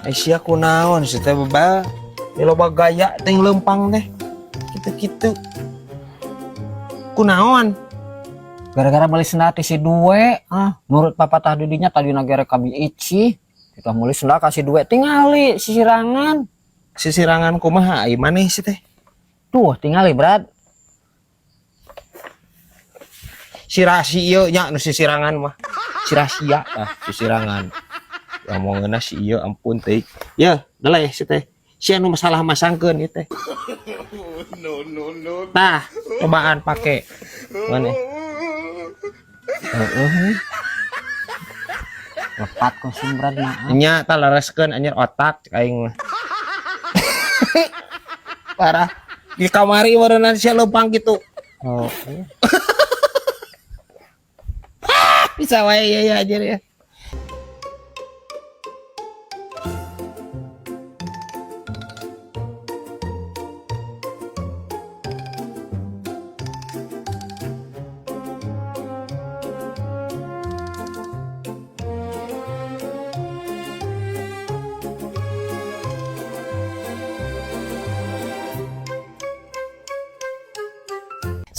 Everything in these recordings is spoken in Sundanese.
Ai sia kunaon sih teh, bebal? Ini loba gaya teh lempang teh. Kitu-kitu. Kunaon? Gara-gara beli sendal ti si duwe, ah, nurut papatah didinya tadi nagere kami ici. Kita mulai sendal kasih duwe tingali sisirangan. Sisirangan kumaha ai maneh sih teh? Tuh tingali, Brad. Si Rasi ieu nya nu sisirangan mah. Si Rasia ah sisirangan. Ya omongeunna si ieu ampun teh. Ya, deleh si teh. Si anu masalah masangkeun ieu teh. No, no, no. Tah, cobaan pake. Mana? Heeh. Lepat kosong, Brad, maaf. Nya tah lereskeun anjir otak cek aing mah. Parah. Di kamari wareunan sia leumpang gitu. Oh, iya. Bisa wae ya ya anjir ya.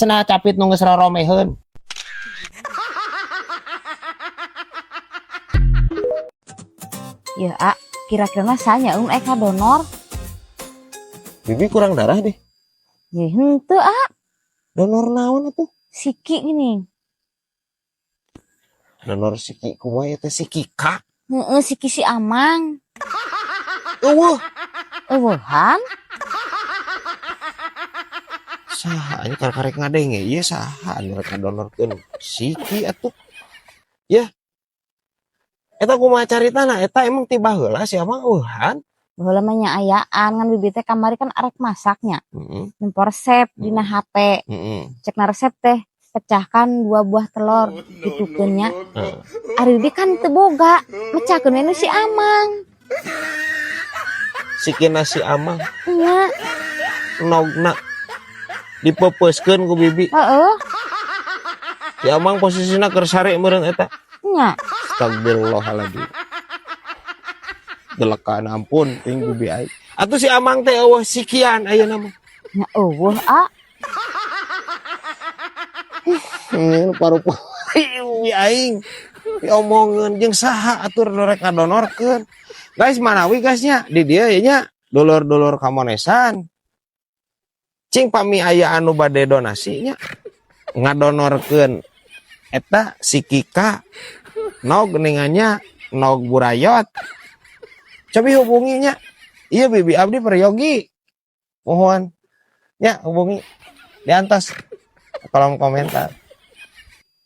Cenah capit nu geus roromeheun. Ya, A, kira-kira masanya eka donor. Bibi kurang darah deh. Ya henteu, A. Donor naon atuh? Siki gini. Donor siki kumaha teh siki ka? Heeh, siki si Amang. Eueuh. Eueuhan? Saha nya karek ngadenge ieu saha anu rek ngadonorkeun siki atuh. Ya. Eta kumaha caritana eta emang ti baheula si Amang eueuhan? Baheula mah nya ayaan ngan bibi teh kamari kan arek masaknya. Heeh. Nempo resep dina HP. Heeh. Cek na resep teh pecahkan 2 buah telur Oh, no, gitukeun nya. no, no, no. Ari bibi kan teu boga, mecahkeun we nu si Amang. Sikina si Amang. Nya. Nogna dipepeuskeun ku bibi. Heeh. Si Amang posisina keur sare meureun eta. Nya. Astagfirullahaladzim. Delekan ampun ting bibi aing. Atuh si Amang teh eueuh sikian ayeuna mah. Nya eueuh, A. Paru-paru bibi aing. Diomongeun jeung saha atuh nu rek ngadonorkeun. Guys, manawi guys nya di dieu ye nya dulur-dulur kamonesan. Cing pami aya anu bade donasi nya ngadonorkeun eta si Kika nog geuningannya nog burayot. Cobi hubunginya. Iya bibi abdi peryogi. Mohon nya hubungi di atas kolom komentar.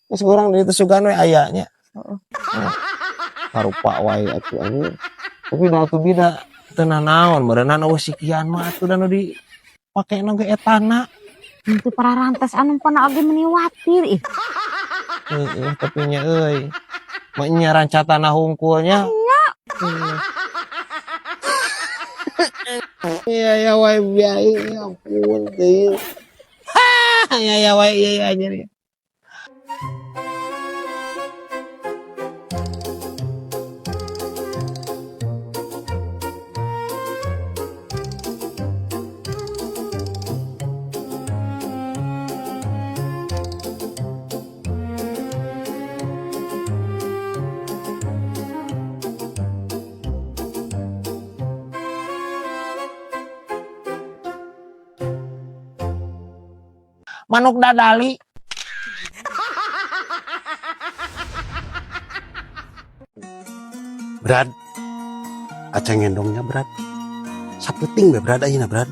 Terus kurang dari sugan we aya nya. Heeh. Nah, karupa wae atuh anjir. Tapi da atuh bida teu nanaon meureunna eueuh sikian mah atuh da nu dipake na ge etana. Henteu pararantes anu pana oge meuni watir ih. Heeh, tapi nya euy. Mah nya rancatana hungkulnya. Nya. Iya ya wae biai ya ampun teuing. Ha, ya ya wae iya ya anjir ya. Manuk dadali. Brad, aceng ngendongnya Brad. Saputing be Brad ayeuna Brad.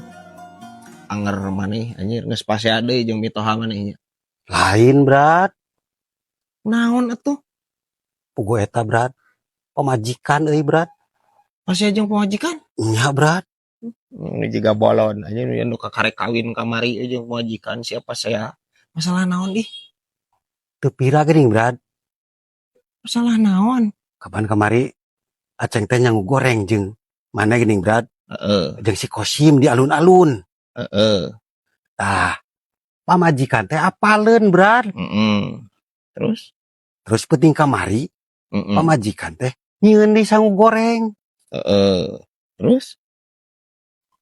Anger maneh anjir geus pasea deui jeung mitoha maneh nya. Lain Brad. Naon atuh? Puguh eta Brad. Pamajikan euy Brad. Pasea jeung pamajikan? Nya Brad. Ini juga bolon anjir nu kakarek kawin kamari jeung pamajikan siapa saya. Masalah naon ih? Teu pira geuning Brad. Masalah naon? Kapan kamari aceng teh nyangu goreng jeung mana geuning Brad? Heeh. Jeung si Kosim di alun-alun. Heeh. Tah, pamajikan teh apaleun Brad. Heeh. Terus? Terus penting kamari, Heeh. pamajikan teh nyieun deui sangu goreng. Heeh. Terus?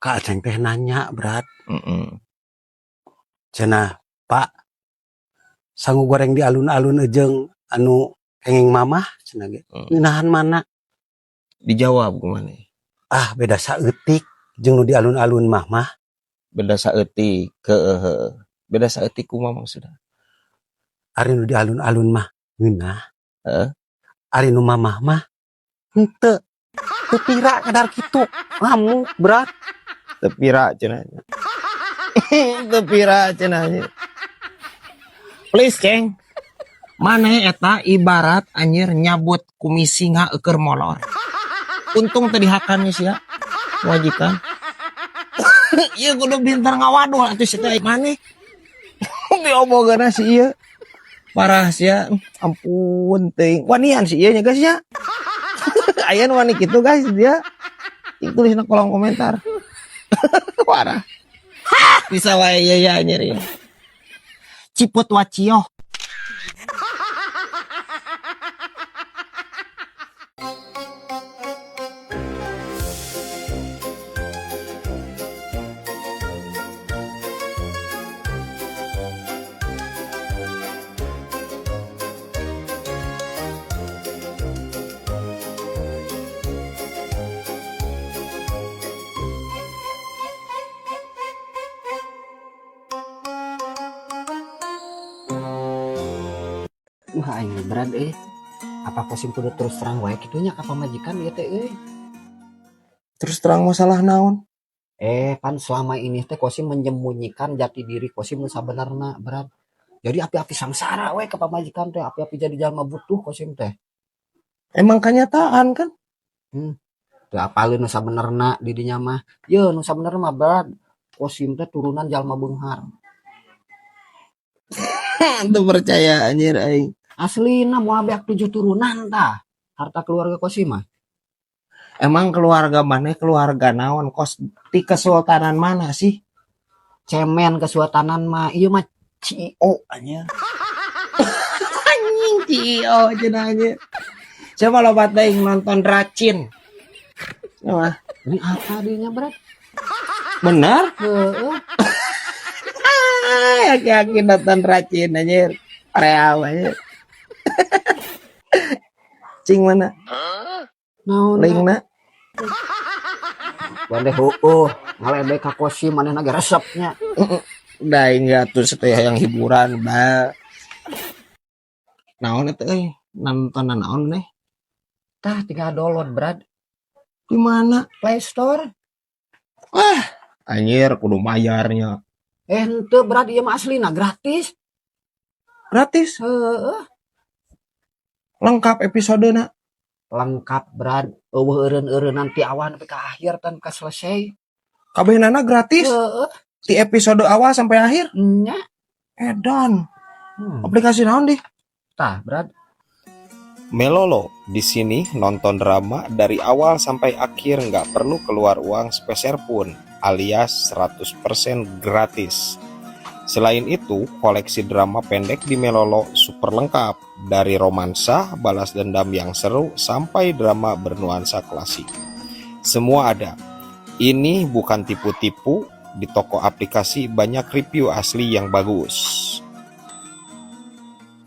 Ka Aceng teh nanya, Brad. Heeh. Cenah, "Pak, sangu goreng di alun-alun jeung anu kenging mamah," cenah ge. "Ngeunahan mana?" Dijawab kumaha? "Ah, beda saeutik jeung nu di alun-alun mah mah." Beda saeutik, heeh heeh. Beda saeutik kumaha maksudna? Ari nu di alun-alun mah ngeunah. Heeh. Ari nu mamah mah henteu. Teu pira kadar kitu. Ngamuk, Brad. Teu pira cenah nya. Teu pira cenah nya. Please, Ceng. Maneh eta ibarat anjir nyabut kumis singa eukeur molor. Untung teu dihakan sia. Majikan. Ieu kudu pintar ngawaduh atuh sia teh maneh. Diomongeunna si ieu. Parah sia, ampun teuing. Wanian si ieu nya, guys, nya. Aya nu wani kitu, guys, dia. Tulis na kolom komentar. Parah. Bisa wae ieu ya anjir ya. Ciput wacio. Wah, aing berat eh. Apa Kosim kudu terus terang wae kitu nya ka pamajikan ieu teh euy? Terus terang masalah naon? Eh, pan selama ini teh Kosim menyembunyikan jati diri Kosim nu sabenerna, Brad. Jadi api-api sangsara we ka pamajikan teh, api-api jadi jalma butuh Kosim teh. Emang kenyataan kan? Teu apaleun nu sabenerna di dinya mah. Ye nu sabenerna mah, Brad. Kosim teh turunan jalma beunghar. Teu percaya anjir aing. Aslina moal beak 7 turunan tah. Harta keluarga Kosim mah. Emang keluarga mana, keluarga naon, kos di kesultanan mana sih? Cemen kesultanan mah, ieu mah CEO anjir. Anjing CEO cenah anjir. Siapa loba teuing nonton Racin? Siapa? Ini apa dinya, Brad? Benar? Heeh. Ah, yakin nonton Racin anjir. Real anjir. Cing mana? Naon? Linkna? Wandeh heueuh, ngaledek ka Kosim manehna ge resepnya. Udah enggak tuh setia yang hiburan, ba. Naon eta euy? Nonton naon nih? Tah tinggal download, Brad. Di mana? Play Store. Wah, anjir kudu bayarnya. Eh, henteu, Brad, ieu mah aslina gratis. Gratis? Heeh. Lengkap episodena? Lengkap, Brad. Eueuh eureun-eureun ti awal nepi ka akhir tan ka selesai. Kabehanana gratis? Heeh. Ti episode awal sampai akhir? Nya. Edan. Aplikasi naon deh? Tah, Brad. Melolo, di sini nonton drama dari awal sampai akhir nggak perlu keluar uang sepeser pun, alias 100% gratis. Selain itu, koleksi drama pendek di Melolo super lengkap, dari romansa, balas dendam yang seru, sampai drama bernuansa klasik. Semua ada. Ini bukan tipu-tipu, di toko aplikasi banyak review asli yang bagus.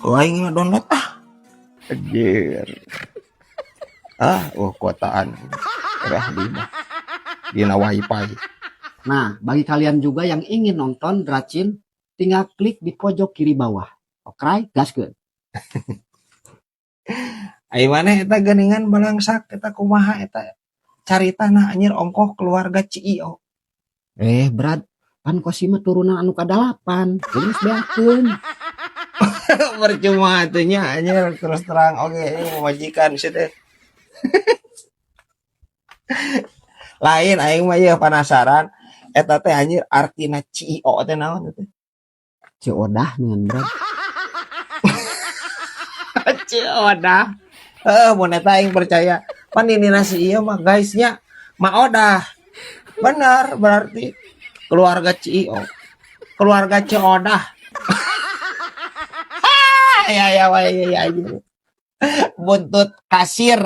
Wah, ini download ah. Anjir. Ah, oh kuotaan. Udah di mah. Dina wifi. Nah, bagi kalian juga yang ingin nonton Racin, tinggal klik di pojok kiri bawah. Oke, gaskeun. Ai maneh eta geuningan balangsak eta kumaha eta caritana anjir ongkoh keluarga CEO. Eh, Brad, pan Kosim mah turunan anu kadalapan. Jadi geus beakeun. Percuma atuh nya anjir terus terang oke ini pamajikan sih teh. Lain aing mah ieu penasaran eta teh anjir artina CEO teh naon teh? Ciodah dengan Brad. Ciodah. Heeh, mun eta aing percaya. Pan ini nasi ieu mah guys nya Maodah. Benar berarti keluarga CEO. Keluarga Ciodah. Ya ya ya ya, ya. Buntut kasir.